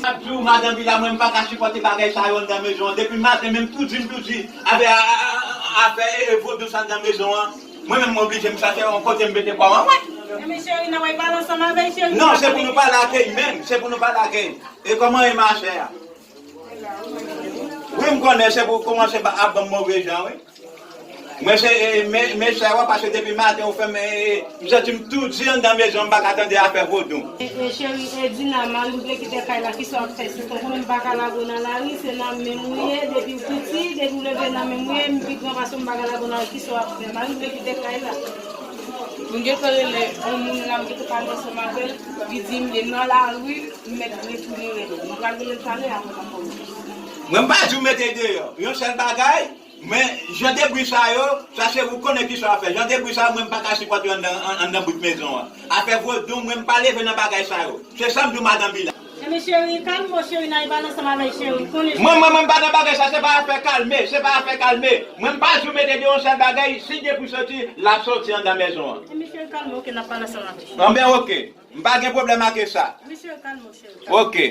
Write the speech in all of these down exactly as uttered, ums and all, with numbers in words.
M ap di w, madanm Bila, mwen m pa ka sipòte bagay sa yo anndan mezon an. Depi maten, menm tou di m tou di, afè, a, a, a, afè, e, e, vodou sa anndan mezon an. Mwen menm, m oblije m chache yon kote m mete kò m an, wi. Ebyen, cheri, n a pral pale ansanm avè l, cheri. Non, se pou nou pale ak li menm, se pou nou pale ak li. E kòman e machè a? Wi, m konnen se pou kòmanse ba, ap ban m move jan, wi. Mwen se, e, me, mesye a, w ap pase depi maten, ou fè m, e, e, m santi m toudi anndan mezon, m pa ka tande afè vodou. E, e, cheri, e, Dina, mari m vle kite kay la, kisa w ap fè? Sister, ou konnen m pa ka lage w nan lari, se nan men m ou ye, depi w piti, depi w leve nan men m ou ye, m pi gran pase w, m pa ka lage w nan lari, kisa w ap fè? Mari m vle kite kay la. Mwen gentan rele yon moun la, m gentan pale ansanm avè l, li di m li nan lari, m mèt retounen rele l. Mwen pral rele l talè, apre m ap ba w. Mwen m pa di w mete deyò. Yon sèl bagay, men jan de bri sa yo, sa se ou konnen kisa w ap fè. Jan de bri sa yo, mwen m pa ka sipòte yo anndan, an, anndan bout mezon an. Afè vodou, mwen m pa leve nan bagay sa yo. Se sa m di w, madanm Bila. Ebyen, cheri, kalme w, cheri, n a pale ansanm avè l, cheri. Konnen. Mwen, mwen, mwen, m pa nan bagay sa, se pa afè kalme, se pa afè kalme. Mwen, m pa di w mete deyò yon sèl bagay, si de bri soti, l ap soti anndan mezon an. Ebyen, cheri, kalme w, oke, n ap pale ansanm avè l. Anben, oke. M pa gen pwoblèm ak sa. Ebyen, cheri, kalme w, cheri. Oke.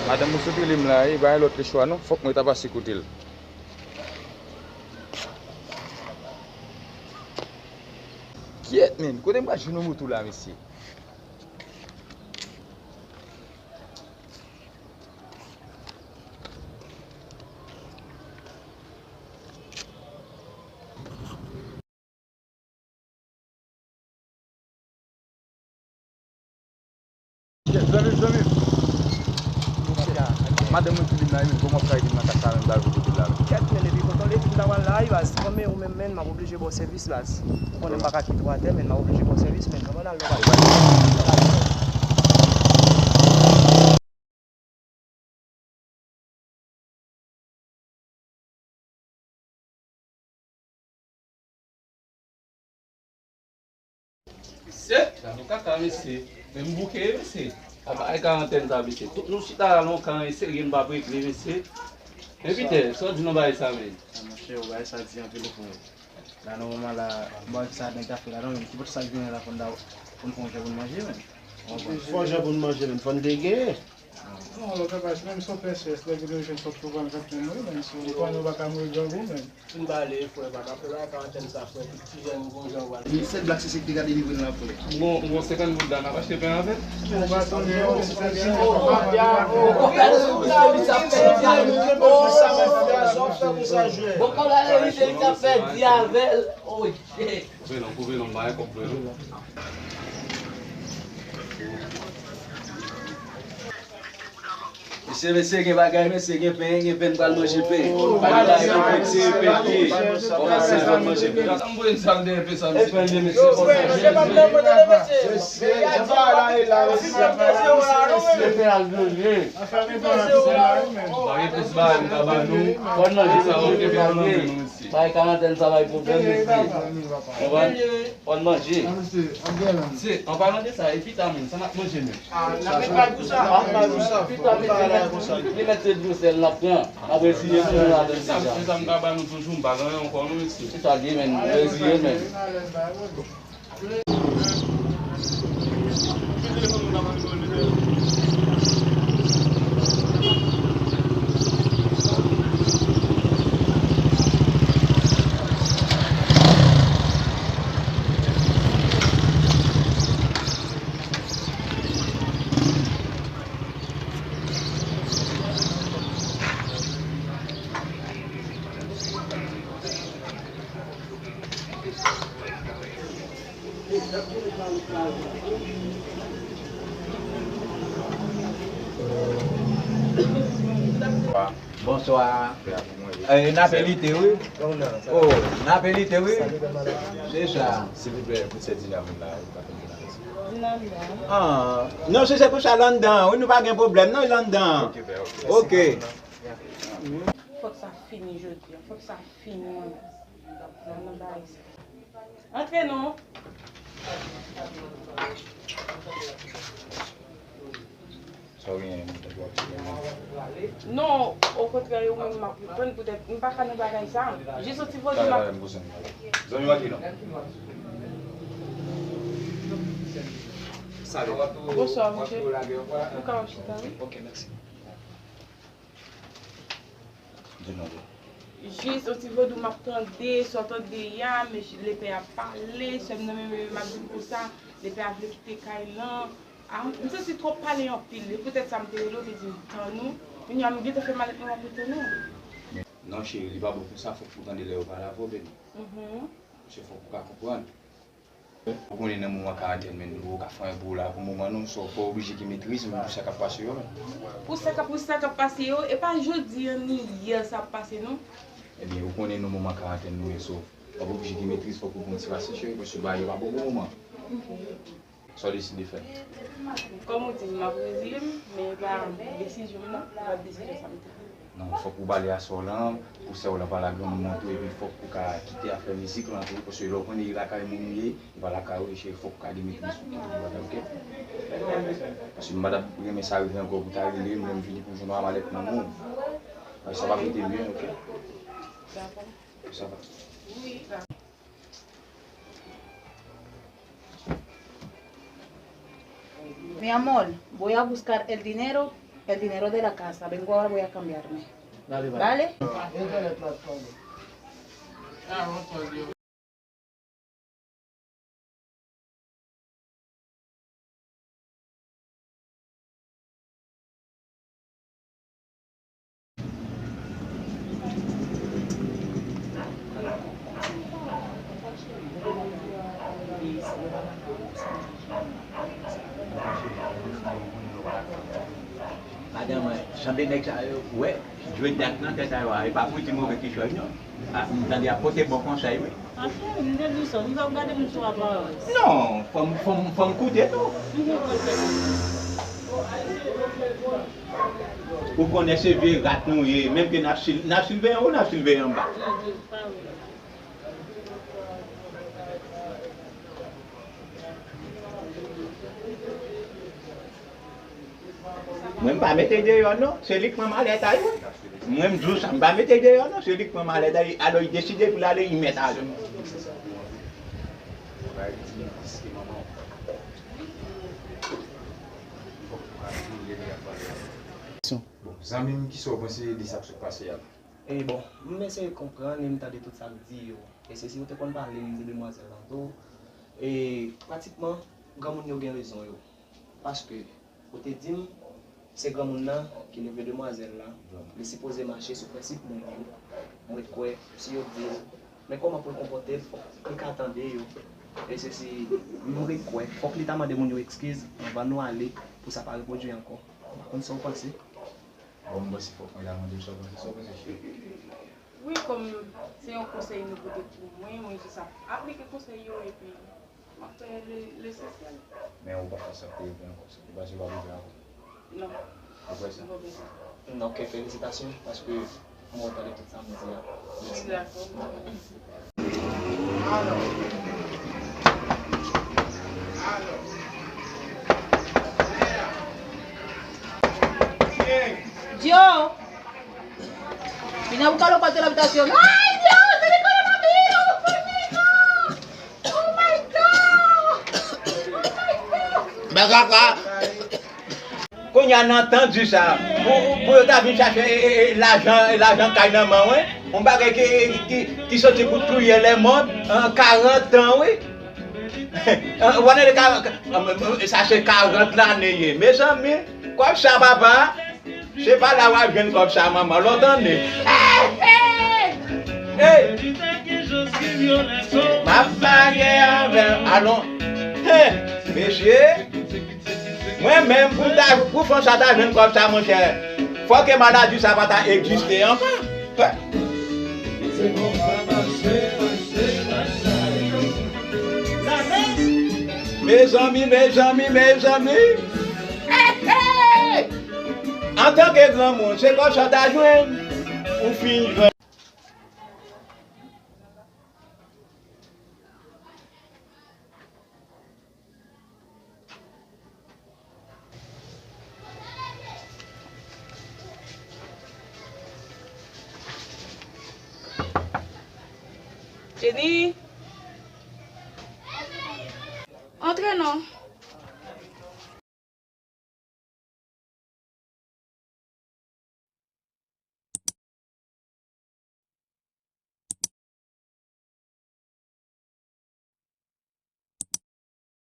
Madanm ou sou pili m la, wi, pa gen lòt chwa non, fòk mwen ta pase kote l. Kyèt, men, kote m pral jwenn yon moto la, mesye? Zanmi m, zanmi m. Madanm mwen ki vin la, wi, men kòman w ap ka ede m nan kay sa, men m ta vle kote l la, men. Kèt, men, epi kote w leve m ta pral la, wi, baz. Kòm e ou menm, men, m ap oblije ba w sèvis, baz. Ou konnen m pa ka kite w atè, men, m ap oblije ba w sèvis, men. Kòman n al, nou pral. Mesye, gade yon kaka, mesye. Men m bouke, mesye. A bagay karantèn sa, mesye. Tout nou chita la nan yon kan, serye, n p ap regle, mesye. Men pite, sa w di nan bagay sa, men? A, monchè, bagay sa di anpil, frè. La, nòmalman, la, m pa wè kisa nèg ta fè ladan, men ki pote sa k vin la, fò n ta, fò n fè yon jan pou n manje, men. Fò jan pou n manje, men fò n te genyen. Non, lòt bagay, menm si w pèse, lè vin yo jwenn sòt pou vann kantmen mwen, menm si w pran yo pa ka mouri grangou, menm. Fin pale, frè, pa ka fè bagay karantèn sa, frè, tout ti jèn gon jan w pral. Sèl Black Sese ki te ka delivre n la, frè. Bon, bon, senkant goud la, n ap achte pen avè l. Ou pa sonje, ou pa sonje. Bon, kòb la, se li ki ap fè di avè l. Oh, shit. Koupe non, koupe non, m pa gen kòb pou yo. Mesye, mesye, gen bagay, mesye, gen pen, gen pen, m pral manje pen. Pa gen bagay pou pete, pete. Kòmanse, m pral manje pen. Sa m voye sa m te enpe sa, mesye. Pen, mesye, kòmanse. Mesye, pen al manje. Pa gen plis bagay m ka ba nou. Bon manje, sa, ok, pen nan men nou, mesye. Bay karantèn sa bay pwoblèm, mesye. Konprann? Fò n manje. Se, an palan de sa, e vitamin, sa n ap manje menm? Ah, n ap met bay pou sa. Vitamin, li mèt se dlo sèl n ap pran. N ap reziye pou nou ladan deja. Se sa m ka ba nou toujou, m pa gen anyen ankò non, mesye. Se sa l ye menm, reziye menm. Bonswa. Eh, n ape lite, wi. Oh, n ape lite, wi. Se sa. Silvouplè, pou sè Dina vin la, wi. Ah, non, si se pou sa, l anndan, wi, nou pa gen pwoblèm, non, l anndan. Ok. Fòk sa fini jodi a, fòk sa fini, mwen. Antre non. Sa w genyen, mwen tankou ap di mwen. Non, okontrè, ou menm m ap reponn, poutèt m pa ka nan bagay sa. Jis yon ti vodou m ap. Talè, talè, m pou zanmi m. Zanmi m antre non. Salut. Bonsoir, monsieur. Ou ka chita, wi. Ok, merci. Di non, wi. Jis yon ti vodou m ap tande, sa w tande a, men lepè ap pale, sè m nan menm, menm ap di m konsa, lepè a vle kite kay lan. Ah, m santi twòp pale anpil. E poutèt sa m te rele w, te di m tann ou. Kounye a m gentan fè malèt mwen, m ap tann ou. Non, cheri, li pa bon konsa, fòk ou tande lè yo pale avè w, baby. Mhm. Paske fòk ou ka konprann. Ou konnen nan moman karantèn, men nou ka fè anyen pou ou la pou moman, non, so, fò w oblije gen metriz, men pou sa k ap pase yo, men. Pou sa k ap, pou sa k ap pase yo, e pa jodi a ni yè sa ap pase, non. Ebyen, ou konnen nan moman karantèn nou ye, so, w ap oblije gen metriz, fòk ou pran ti pase, cheri, paske bagay yo pa bon pou moman. Sa w deside fè? Kòm ou di m, m ap reziye m, men e pa desizyon m nan, e pa desizyon sa m te pran. Non, fòk ou pale a sè w lan, pou sè w lan pa la granmoun nan tou, epi fòk ou ka kite afè mizik lan tou, paske lè w konnen e lakay moun ou ye, e pa lakay ou ye, cheri, fòk ou ka gen metriz sou tout bagay, oke? Paske m pa t ap renmen sa rive ankò pou ta rele m, lè m vini pou jwenn w a malèt nan men w. Bagay sa p ap rete byen, oke? Dakò. Sa va. Mi amor, voy a buscar el dinero, el dinero de la casa. Vengo ahora, voy a cambiarme. Dale, va. ¿Vale? Madanm, sanble nèg sa yo, wè, jwe dat nan tèt a yo a, e pa pou di move kichòy non. A, m tande y ap pote bon konsèy, wi. A cheri, m te di w sa, m t ap gade m sou aparans. Non, fò m, fò m, fò m koute tou. M konprann sa. Ou konnen se vye rat nou ye, menm ke n ap sil-, n ap siveye anwo, n ap siveye anba. Mhm, pa vre. Mwen, m pa mete l deyò non, se li k pran malèt a li. Mwen, m di w sa, m pa mete l deyò non, se li k pran malèt a li. Alò, li deside pou l ale, li mèt ale. Bon, zanmi m, kisa w panse de sa k sot pase a? E bon, m eseye konprann e m tande tout sa l di yo. E se si ou te konn pale m di demwazèl lan tou. E pratikman, granmoun yo gen rezon yo. Paske, ou te di m, se granmoun nan ki leve demwazèl la, li sipoze mache sou prensip moun yo. Mwen kwè, si yo di l, men kòman pou l konpòte l, fòk li ka tande yo. E se si, mwen kwè, fòk li ta mande moun yo ekskiz anvan nou ale, pou sa pa repwodui ankò. M pa konn sa w panse. Bon, m panse fòk mwen ta mande w sa w panse, sa w panse, cheri? Wi, kòm se yon konsèy nou pote pou mwen, mwen jis ap aplike konsèy yo, epi m ap fè le, lesansyèl. Men ou pa ka aksepte yo ankò, se pou pase w ap rive ankò. Non. Ou kwè sa? M pa kwè sa. Non, ok, felisitasyon, paske mwen tande tout sa m di a. Mèsi. Dakò. Dio! Vine a buscar los cuartos de la habitación. ¡Ay, Dios! ¡Tiene coronavirus! ¡Oh, my God! ¡Oh, my God! ¡Oh, my God! Bagay sa. Kounye a n ap tande sa. Pou, pou yo ta vin chache, e, e, e, lajan, e, lajan kay nan men w, wi. Yon bagay ki, ki, ki soti pou touye lèmonn, an karant tan, wi. An, w ap tande ka, ka, an, men, men, sa se karant lane ye. Mezanmi, kòb sa, papa, se pa la w ap jwenn kòb sa, manman. Lòt ane. Hey, hey! Hey! M ap marye avè w. Alon. Hey, mesye. Mwen menm, pou m ta, pou fanm sa ta jwenn kòb sa, monchè, fòk ke maladi sa pa ta egziste ankò. Mezanmi, mezanmi, mezanmi. Hey, hey! Antanke granmoun, se kòb sa w ta jwenn, ou fin jwenn. Jenny. Antre non.